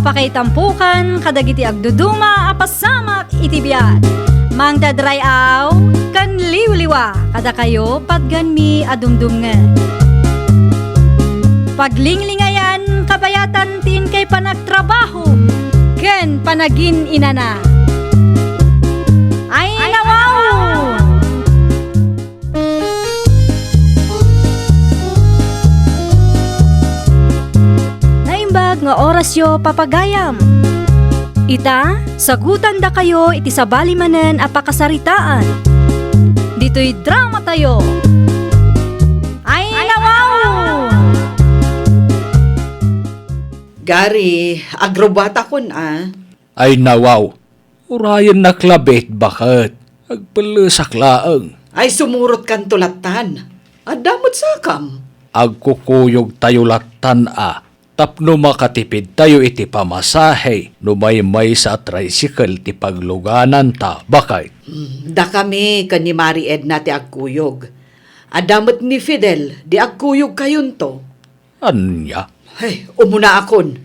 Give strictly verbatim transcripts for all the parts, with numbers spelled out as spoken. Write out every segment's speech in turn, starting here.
Pakaitampokan kadagiti agduduma a pasamak iti biag. Mangted ray-aw ken liwliwa kadakayo patganmi a dumdumngeg. Paglinglingayan kabayatan ti inkay panagtrabaho ken panagin-inana. Ay, nawaw! Naimbag nga orasyo, papagayam. Ita, sagutandakayo iti sabali manen a pakasaritaan. Ditoy dramatayo. Ay, nawaw! Gary, agrubbuatakon a. Ay, nawaw. Urayennak la met baket. Agpellesak laeng. Ay, sumurotkanto lattan. Adda met sakam. Agkukuyogtayo lattan a tapno makatipidtayo iti pamasahe no maymaysa a tricycle ti paglugananta, baket. Hmm, dakami ken ni Mari Edna ti agkuyog. Adda met ni Fidel, di agkuyogkayonto. Ania? Hey, umunaakon.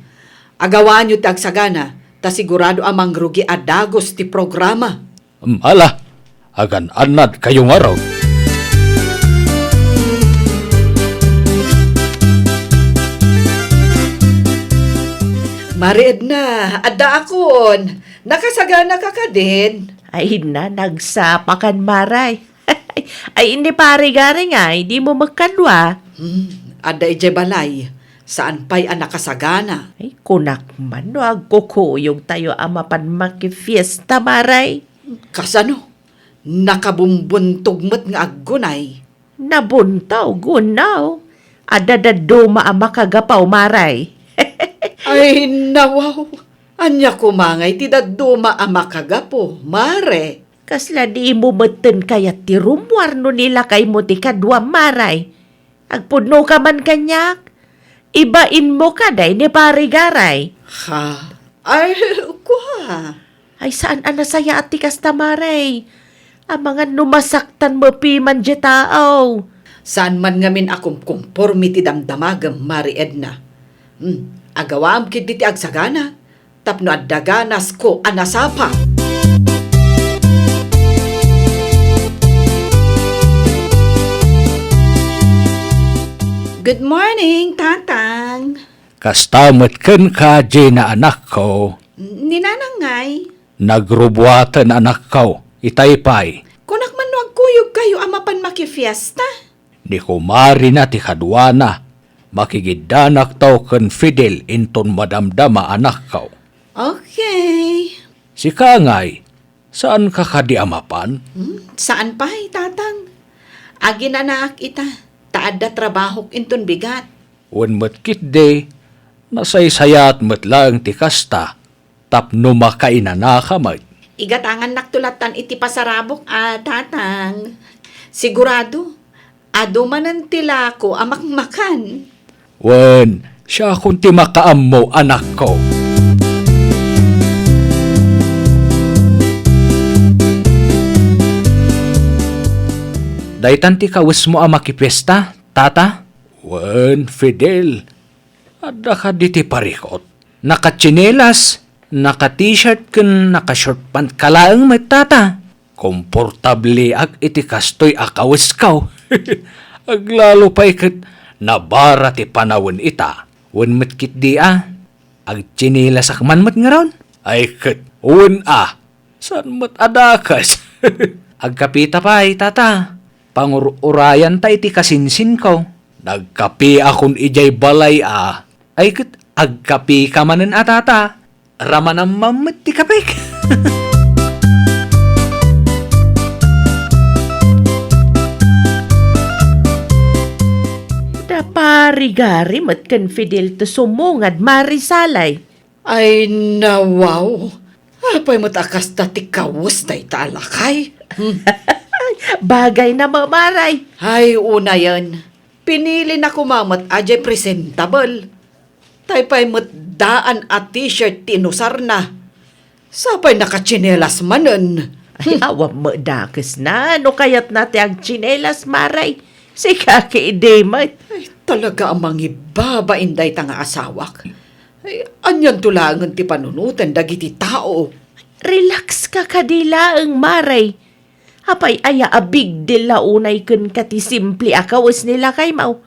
Agawaanyo ti agsagana, ta sigurado a mangrugi a dagus ti programa. Mm, ala, agan-annadkayo ngarud. Mari Edna, addaakon. Nakasaganaka kadin? Ay, na, nagsapakan, Maray. Ay, ni Pari Gary ngay, dimo met kadua? Hmm, adda idiay balay. Saan pay a nakasagana. Ay, kunak man no agkukuyogtayo a mapan makifiesta, Maray. Kasano? Nakabumbuntog met nga aggunay. Nabuntog, unaw. Adda dadduma a makagapaw, Maray. Ay, nawaw. Ania koma ngay ti dadduma a makagapu, Mare? Kasla dimo metten kayat ti rummuar no nilakaymo ti kaduam, Maray? Agpudnoka man kaniak? Ibainmo kadi ni Pari Garay. Ha? Ay, kua. Ay, saan a nasayaat ti kasta, Maray. Amangan no masaktan met piman diay tao. Saan man ngamin a kumkumporme ti damdamagem, Mari Edna. Hmm, agawaam ketdi ti agsagana tapno adda ganasko a nasapa. Good morning, Tatang. Kasta met kenka, Gina, anakko. Ni Nanang ngay? Nagrubbuaten, anakko. Itay pay. Kunak man no agkuyogkayo a mapan makifiesta? Ni kumarina ti kaduana. Makigiddanakto ken Fidel inton madamdama, anakko. Okay. Sika ngay, saanka kadi a mapan? Hmm, saan pay, Tatang. Aginanaak ita, ta adda trabahok inton bigat. Wen met ketdi, nasaysayaat met laeng ti kasta, tapno makainanaka met. Igatangannakto lattan iti pasarabok a, Tatang. Sigurado, adu manen ti lako a makmakan. Wen, siakon ti makaammo, anakko. Daytan ti kawesmo a makipiesta, Tata? Wen, Fidel. Adda kadi ti parikut? Nakatsinelas, naka-t-shirt ken naka-short pant ka laeng met, Tata. Komportabliak iti kastoy a kawesko. Aglalo pay ket nabara ti panawen ita. Wen met ketdi a, agtsinilasak man met ngarud? Ay ket, wen a, saan met a dakes? Agkapita pay, Tata. Pangur-urayanta iti kasinsinko. Nagkapiakon idiay balay a. Ay ket, agkapika manen a, Tata. Ramanam man met ti kapik. Da parigari met ken Fidel ti sumungad, Mari Salay. Ay, nawaw. Apay met a kasta ti kawes dayta a lakay? Hmm. Bagayna, Mamaray. Ay, unayen. Pinilina koma met a diay presentable. Tay pay met daan a t-shirt ti inusarna. Sapay nakatsinelas manen. Ay, awan met dakesna no kayatna ti agtsinelas, Maray. Sika ketdi met. Ay, talaga a mangibabain dayta nga asawak. Ay, anianto laengen ti panunoten dagiti tao? Relax ka kadi laeng, Mare. Apay aya a big deal la unay kenka ti simple a kawes ni lakaymo?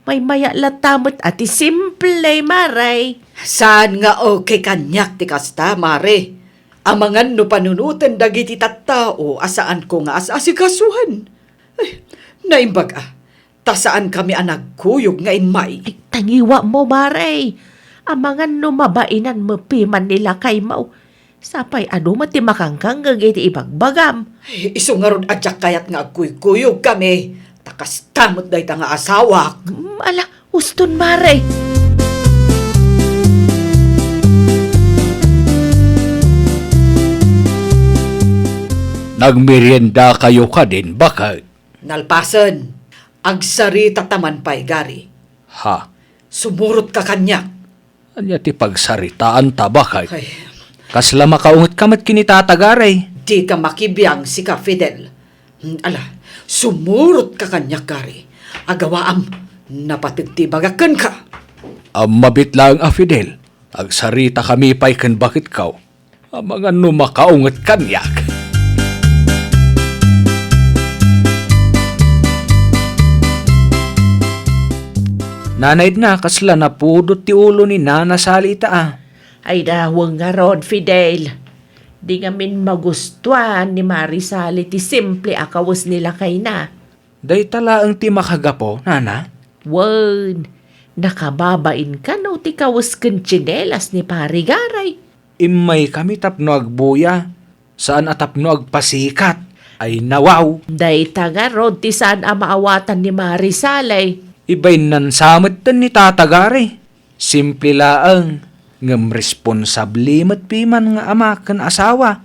Maymaya latta met a ti simple, Mare. Saan nga okay kaniak ti kasta, Mare? Amangan no panunoten dagiti tattao a saanko nga as-asikasuan. Ay, naimbag a, ta saankami a nagkuyog nga immay. Ay, tangiwammo, Mare. Amangan no mabainan met piman ni lakaymo. Sapay adu met ti makangkangngeg iti ibagbagam. Ay, isu ngarud a diak kayat nga agkuykuyogkami, ta kasta met dayta nga asawak. Hmm, ala, uston, Mare. Nagmeriendakayo kadin, baket? Nalpasen, agsarita ta man pay, Gary. Ha? Sumurotka kaniak. Ania ti pagsaritaanta, baket? Ay. Kasla makaungetka met ken ni Tata Gary. Dika makibiang, sika, Fidel. Hmm, ala, sumurotka kaniak, Gary. Agawaam, napateg ti ibagak kenka. Ammabit laeng a, Fidel, agsaritakami pay ken baketko. Amangan no makaunget kaniak. Nana Edna, kasla napudot ti ulo ni Nana Sally ita a. Ay, daweng ngarud, Fidel. Di ngamin magustuan ni Mari Sally ti simple a kawes ni lakayna. Dayta laeng ti makagapu, Nana? Wen, nakababain kano ti kawes ken tsinelas ni Pari Garay. Immaykami tapno agbuya, saan a tapno agpasikat. Ay, nawaw! Dayta ngarud ti saan a maawatan ni Mari Sally. Ibainnan sa metten ni Tata Garay. Simple laeng, ngem responsable met piman nga ama ken asawa.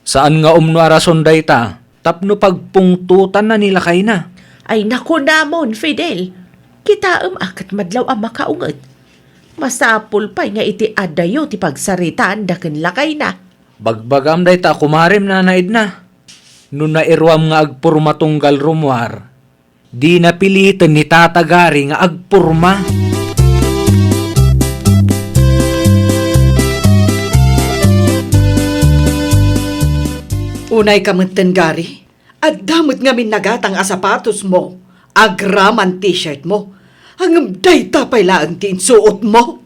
Saan nga umno a rason dayta tapno pagpungtotanna ni lakayna. Ay, nakunamon, Fidel. Kitaem a ket madlaw a makaunget. Masapul pay nga iti adayo ti pagsaritaanda ken lakayna. Bagbagam dayta a kumarem, Nana Edna. No nairuam nga agpurma tunggal rumuar, dina piliten ni Tata Gary nga agpurma. Unayka metten, Gary. Adda met ngamin nagatang a sapatosmo, agraman t-shirtmo. Ngem dayta pay laeng ti insuotmo.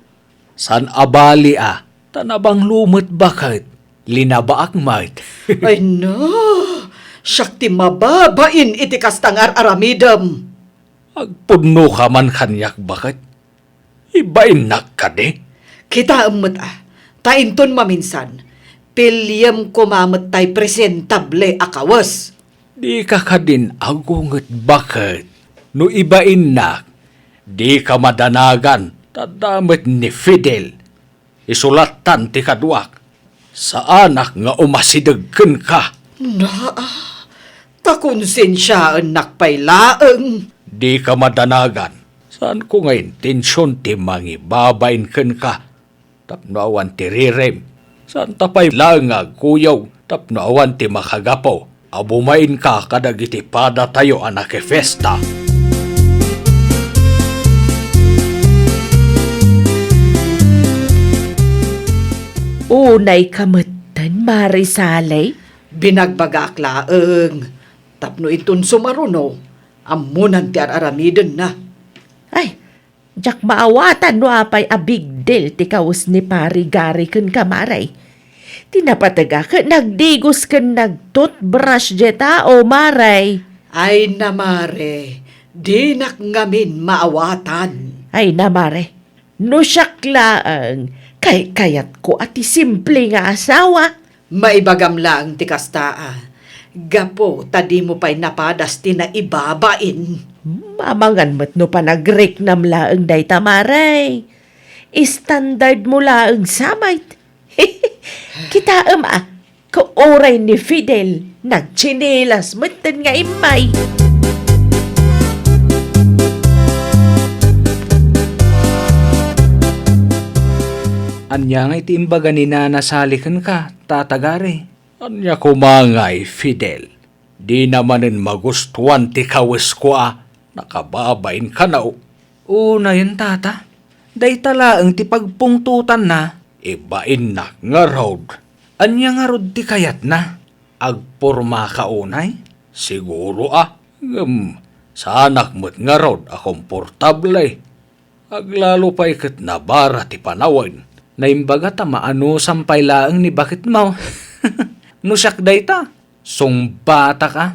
Saan a bali a, ta nabanglo met baket, linabaak met. Ay na, siak ti mababain iti kasta nga ar-aramidem. Agpudnoka man kaniak baket. Ibainnak kadi? Kitaem met a, ta inton maminsan, piliem koma met tay presentable a kawes. Dika kadin agunget baket no ibainnak, dika madanagan ta adda met ni Fidel. Isu lattan ti kaduak. Saanak nga umasideg kenka. Naa, ta konsensiaennak pay laeng. Dika madanagan. Saanko nga intension ti mangibabain kenka. Tapno awan ti rirem, saanta pay laeng nga agkuyog tapno awan ti makagapu a bumainka kadagiti padatayo a nakifiesta. Unayka metten, Mari Sally? Binagbagaak laeng tapno inton sumaruno, ammonan ti ar-aramidenna. Ay, diak maawatan no apay a big deal ti kawes ni Pari Gary kenka, Mare. Ti napatega ket nagdigos ken nagtoothbrush diay tao, Mare. Ay na, Mare, dinak ngamin maawatan. Ay na, Mare, no siak laeng, kaykayatko a ti simple nga asawa. Maibagam laeng ti kasta a, gapu ta dimo pay napadas ti naibabain. Amangan met no panagriknam laeng dayta, Mare. Standard mo laeng sa met. Kitaem a, ket uray ni Fidel, nagtsinilas metten nga immay. Ania ngay ti imbaga ni Nana Sally kenka, Tata Gary? Ania koma ngay, Fidel? Dina manen magustuan ti kawesko a nakababain kano. Unayen, Tata. Dayta laeng ti pagpungtotanna. Ibainnak ngarud. Ania ngarud ti kayatna? Agpormaka unay? Siguro a. Ngem, saanak met ngarud a komportable. Aglalo pay ket nabara ti panawen. Naimbaga ta maanusam pay laeng ni baketmo. No siak dayta, sungbatak a.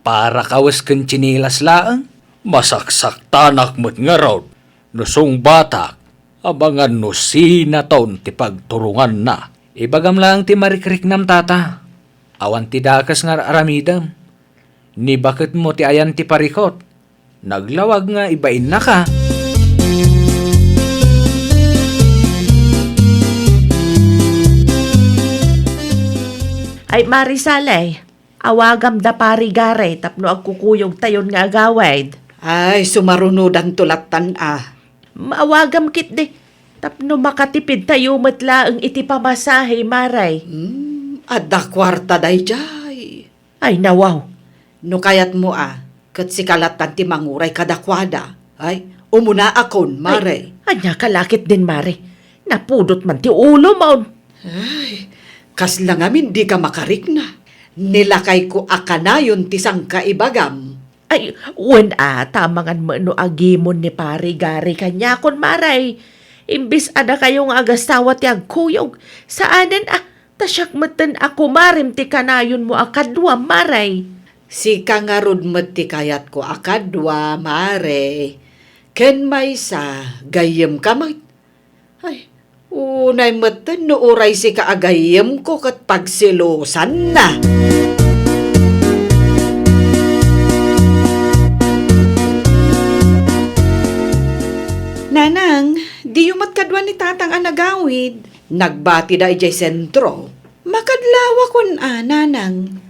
Para kawes ken tsinelas laeng. Masaksaktanak met ngarud no sungbatak, amangan no sinaton ti pagturonganna. Ibagam laeng ti marikriknam, tata. Awan ti dakes nga ar-aramidem. Ni baketmo ti ayan ti parikut. Naglawag nga ibainnaka. Ay, Mari Salay, awagam da Pari Gary tapno agkukuyogtayon nga agawid. Ay, sumarunodanto lattan a. Maawagam ketdi tapno makatipidtayo met laeng iti pamasahe, Mari. Hmm, adda kuarta daydiay. Ay, nawaw. No kayatmo a, ket sika lattan ti manguray kadakuada. Ay, umunaakon, Mari. Ay, ania ka la ketdin, Mari? Napudot man ti ulomon. Ay, kasla ngamin dika makarikna. Nilakayko a kanayon ti sangkaibagam. Ay, wen a, ta amangan met no agimon ni Pari Gary kaniakon, Mari. Imbes a dakayo nga agasawa ti agkuyog, saanen a, ta siak metten a kumarem ti kanayonmo a kadua, Mari. Sika ngarud met ti kayatko a kadua, Mari. Ken maysa, gayyemka met. Ay, unay metten no uray sika a gayyemko ket pagselosanna. Nanang, diyo met kadua ni Tatang a nagawid. Nagbatida idiay sentro. Makadlawakon a, Nanang.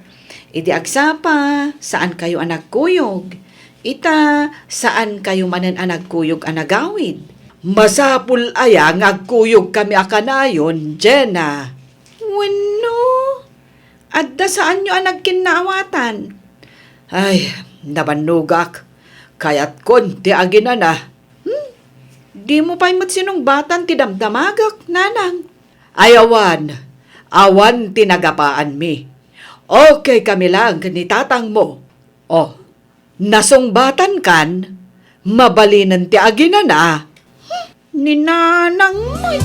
Idi agsapa, saankayo a nagkuyog. Ita, saankayo manen a nagkuyog a nagawid. Masapul aya nga agkuyogkami a kanayon, Jenna? Wenno, adda saanyo a nagkinnaawatan? Ay, nabannogak. Kayatkon ti aginana. Hmm? Dimo pay met sinungbatan ti damdamagek, Nanang? Ay, awan. Awan ti nagapaanmi. Okay kami laeng ken ni tatangmo. Oh, nasungbatankan? Mabalinen ti aginana. Hmm, ni Nanang met.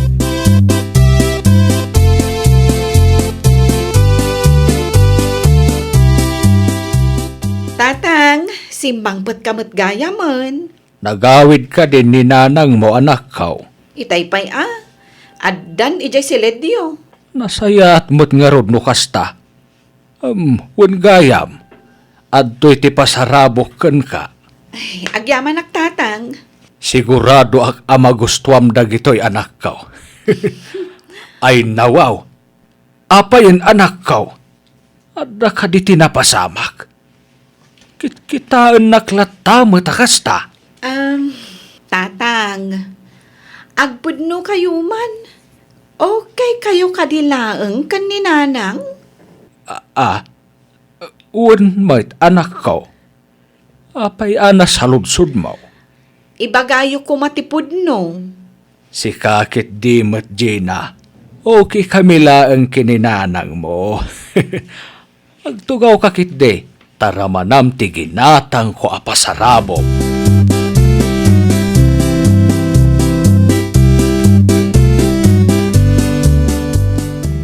Tatang, simmangpetka met gayamen. Nagawid kadi ni nanangmo, anakko? Itay pay a, addan idiay siledyo. Nasayaat met ngarud no kasta. Em, wen gayam, adtoy ti pasarabok kenka. Ay, agyamanak, Tatang. Siguradoak a magustuam dagitoy, anakko. Ay, nawaw. Apayen, anakko? Adda kadi ti napasamak? Kitkitaennak latta met a kasta. Am, Tatang, agpudnokayo man. Okay kayo kadi laeng ken ni Nanang? A, a, wen met, anakko. Apay a nasaludsodmo? Ibagayo koma ti pudno. Sika ketdi met, Gina. Okay kami laeng ken ni nanangmo. Agtugawka ketdi, ta ramanam ti ginatangko a pasarabok.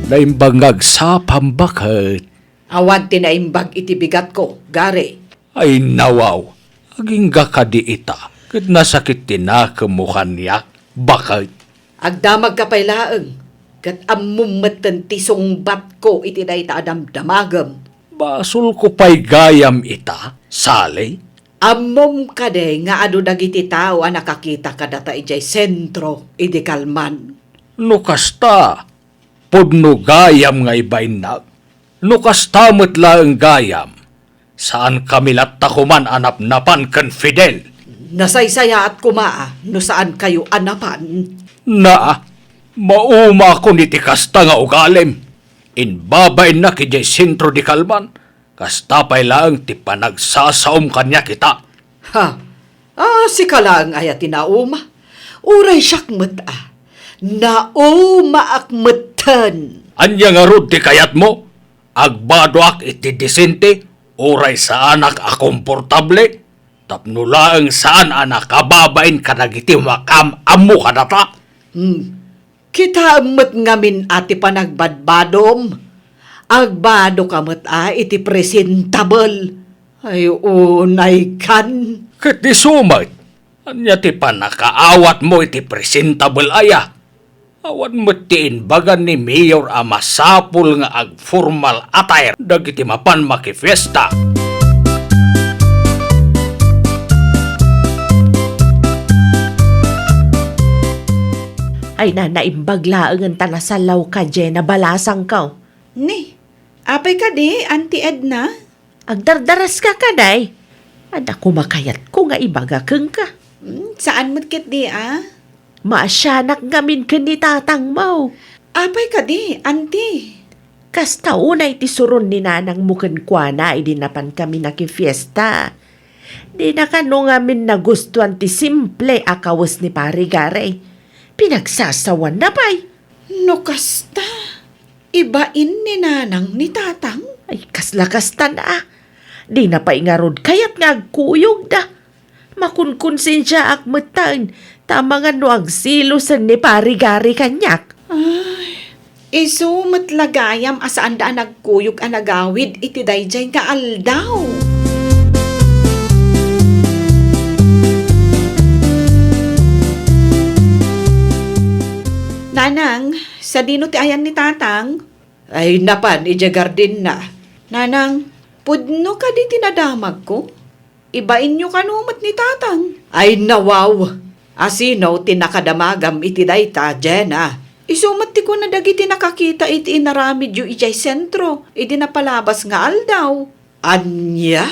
Naimbag nga agsapam, baket. Awan ti naimbag iti bigatko, Gary. Ay, nawaw, agingga kadi ita, ket nasakit ti nakemmo kaniak, baket. Agdamagka pay laeng, ket ammom metten ti sungbatko iti dayta a damdamagem. Basolko pay gayam ita, Sally? Ammom kadi nga adu dagiti tao a nakakita kadata idiay sentro idi kalman? No kasta, pudno gayam nga ibainnak. No kasta met laeng gayam, saankami latta koman a napnapan ken Fidel. Nasaysayaat koma a no saankayo a napan. Naa, maumakon iti kasta nga ugalim. Imbabainnak idiay sentro di kalman, kasta pay laeng ti panagsasaom kaniak ita. Ha? Ah, sika laeng aya ti nauma? Uray siak met a, naumaak metten. Ania ngarud ti kayatmo? Agbadoak iti disente, uray saanak a komportable, tapno laeng saan a nakababain kadagiti makaam-ammo kadata? Hmm. Kitaem met ngamin a ti panagbadbadom. Agbadoka met a iti presentable. Ay, unaykan. Ket isu met, ania ti pannakaawatmo iti presentable aya? Awan met ti imbaga ni Mayor a masapul nga ag-formal attire dagiti mapan makifiesta. Ay na, naimbag laengen ta nasallawka, Jenna, balasangko. Ni, apay kadi, Auntie Edna? Agdardaraska kadi? Adda koma kayatko nga ibaga kenka. Hmm, saan met ketdi a? Maasianak ngamin ken ni tatangmo. Apay kadi, Auntie? Kasta unay ti suron ni nanangmo kenkuana idi napankami nakifiesta. Dina kano ngamin nagustuan ti simple a kawes ni Pari Gary. Pinagsasawanna pay. No kasta, ibain ni nanang ni tatang? Ay, kasla kastan a. Dina pay ngarud kayat nga agkuyogda. Makunkonsensiaak metten, ta amangan no agselosen ni Pari Gary kaniak. Ay, isu met la gayam a saanda a nagkuyog a nagawid iti daydiay nga aldaw. Nanang, sadino ti ayan ni tatang? Ay, napan idiay gardenna. Nanang, pudno kadi ti nadamagko? Ibainyo kano met ni tatang. Ay, nawaw! Asino ti nakadamagam iti dayta, Jenna? Isu met ti kuna dagiti nakakita iti inaramidyo idiay sentro idi napalabas nga aldaw. Ania?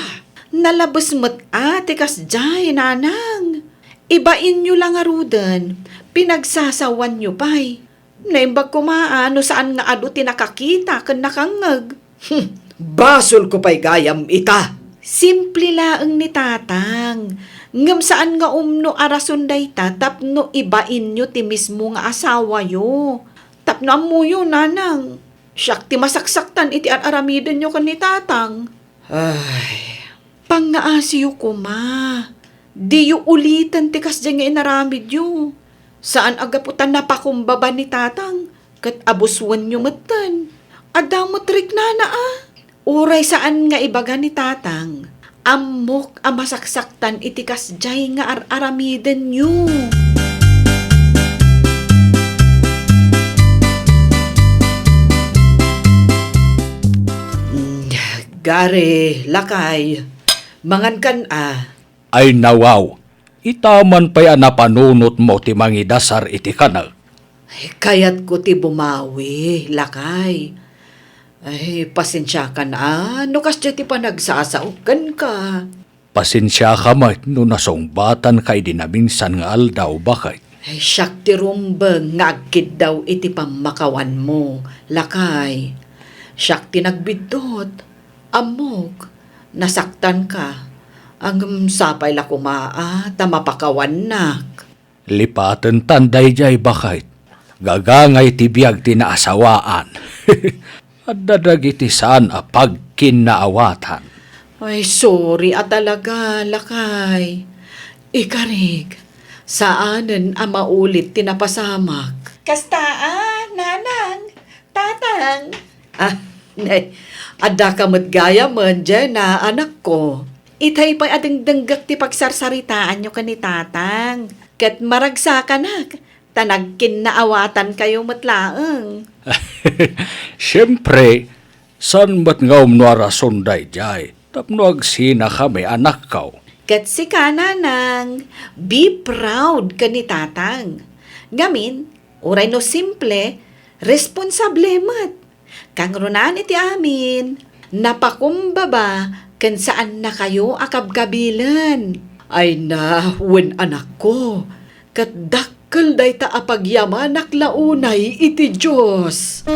Nalabes met a ti kasdiay, nanang. Ibainyo la ngaruden, pinagsasawanyo pay. Naimbag koma a no saan nga adu ti nakakita ken nakangngeg. Hmm, basolko pay gayam ita. Simple laeng ni tatang. Ngem saan nga umno a rason dayta tapno ibainyo ti mismo nga asawayo. Tapno ammoyo, nanang, siak ti masaksaktan iti ar-aramidenyo ken ni tatang. Ay, pangngaasiyo koma. Diyo uliten ti kasdiay nga inaramidyo. Saan a gapu ta napakumbaba ni tatang, ket abusuenyo metten. Adda met riknana a. Uray saan nga ibaga ni tatang, ammok a masaksaktan iti kasdiay nga ar-aramidenyo. Mm, Gary, lakay, mangankan a. Ay, nawaw, ita man pay a napanunotmo ti mangidasar iti kanek. Ay, kayatko ti bumawi, lakay. Ay, pasensiakan a, no kasdiay ti panagsasaok kenka. Pasensiaka met no nasungbatanka idi naminsan nga aldaw, baket. Ay, siak ti rumbeng nga agkiddaw iti pammakawanmo, lakay. Siak ti nagbiddut. Ammok, nasaktanka. Ngem sapay la koma a ta mapakawannak. Lipatentan daydiay, baket. Gagangay ti biag ti naasawaan. Adda dagiti saan a pagkinnaawatan. Ay, sorry a talaga, lakay. Ikarik, saanen a maulit ti napasamak. Kasta a, nanang, tatang. Ah, nay, addaka met gayamen, Jenna, anakko. Itay pay a dengdenggek ti pagsarsaritaanyo ken ni tatang. Ket maragsakanak, ta nagkinnaawatankayo met laeng. Siempre, saan met nga umno a rason daydiay tapno agsinakami, anakko. Ket sika, nanang, be proud ken ni tatang. Ngamin, uray no simple, responsable met. Kangrunaan iti amin, napakumbaba ken saannakayo a kabkabilen. Ay na, wen anakko, ket dakkel dayta a pagyamanak la unay iti Dios.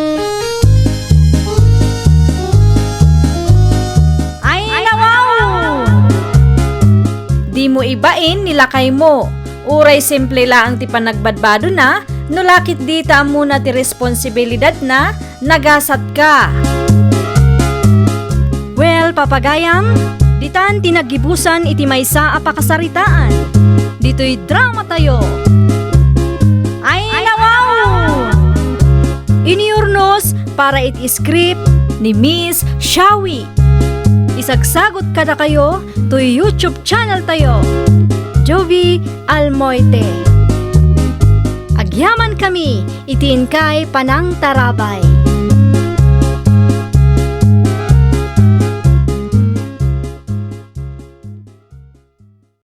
Ay, nawaw! Dimo ibain ni lakaymo. Uray simple laeng ti panagbadbadona, no lakit dita ammona ti responsibilidadna, nagasatka. Well, papagayam, ditan ti naggibusan iti maysa a pakasaritaan. Ditoy drama tayo. Ay, nawaw! Iniurnos para iti script ni Miss Shawi. Isagsagot kadakayo toy YouTube channel tayo, Jovie Almoite. Agyaman kami iti inkay panangtarabay.